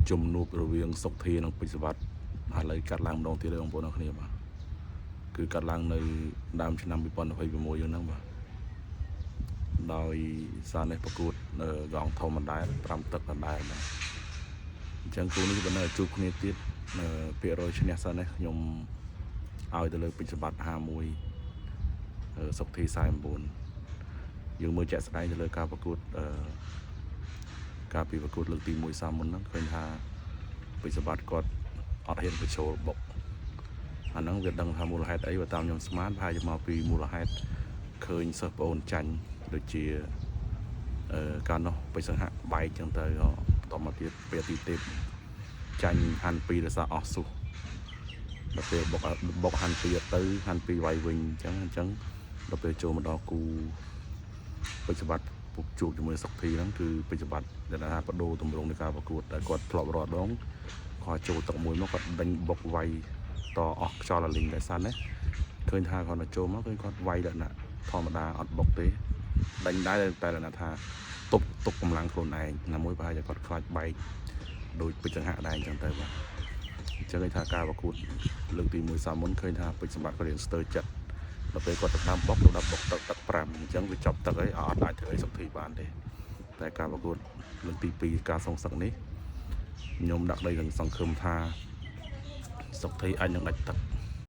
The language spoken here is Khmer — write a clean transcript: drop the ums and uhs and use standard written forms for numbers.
ជំនួបរវាងសុកធានិងពេជ្រសវត្តឥឡូវកាត់ឡើងម្ដងទៀតហើយបងប្អូនអរគ្នាបាទគឺកាត់ឡើងនៅដើមឆ្នាំ2026យើងហ្នឹងបាទដោយសារនេះប្រកួតនៅកងធំដដែល5ទឹកដដែលបាទអញ្ចឹងគូនេះបើនៅជួបគ្នាទៀតនៅភាគរយឈ្នះសិននេះខ្ញុំឲ្យទៅលើពេជ្រសវត្ត51សុកធី49យើងមើលជាក់ស្ដែងទៅលើការប្រកួតកាលពីប្រកួតលើកទី1សាមុនហ្នឹងឃើញថាពេជ្រសម្បត្តិគាត់អត់ហ៊ានបញ្ចូលបុកអាហ្នឹងវាដឹងថាមូលហេតុអីបើតាមខ្ញុំស្មានប្រហែលជាមកពីមូលហេតុឃើញសិស្សប្អូនចាញ់ដូចជាកាលនោះពេជ្រសង្ហៈបែកចឹងទៅបន្តមកទៀតពេលទីទេពចាញ់ហាន់ពីរដោយសារអស់សុះដល់ពេលបុកបុកហាន់ពីអត់ទៅហាន់ពីវាយវិញអញ្ចឹងអញ្ចឹងដល់ពេលចូលមកដល់គូពេជ្រសម្បត្តិពុកជួបជាមួយសុកធីហ្នឹងគឺពេជ្រសម្បត្តិដែលថាបដូរទម្រង់នៃការប្រកួតដែលគាត់ធ្លាប់រាល់ដងគាត់ចូលទឹកមួយមកគាត់ដេញបុកវាយតអស់ខ្យល់អាលីងតែសិនណាឃើញថាគាត់ទៅចូលមកឃើញគាត់វាយលក្ខណៈធម្មតាអត់បុកទេដេញដែរតែលក្ខណៈថាទប់ទប់កម្លាំងខ្លួនឯងណាមួយប្រហែលជាគាត់ខ្លាចបែកដូចពេជ្រសង្ហៈដែរអញ្ចឹងទៅបាទអញ្ចឹងឃើញថាការប្រកួតលើកទី1សាមុនឃើញថាពេជ្រសម្បត្តិគាត់រៀងស្ទើរចិត្តដល់ពេលគាត់ទៅតាមបុកទៅដល់បុកទឹកទឹក5អញ្ចឹងវាចប់ទឹកអីអត់អាចធ្វើអីសុខធីបានទេតែការប្រកួតលើកទី2ការសងសឹកនេះខ្ញុំដាក់ដីនឹងសង្ឃឹមថាសុខធីអាចនឹងដាច់ទឹក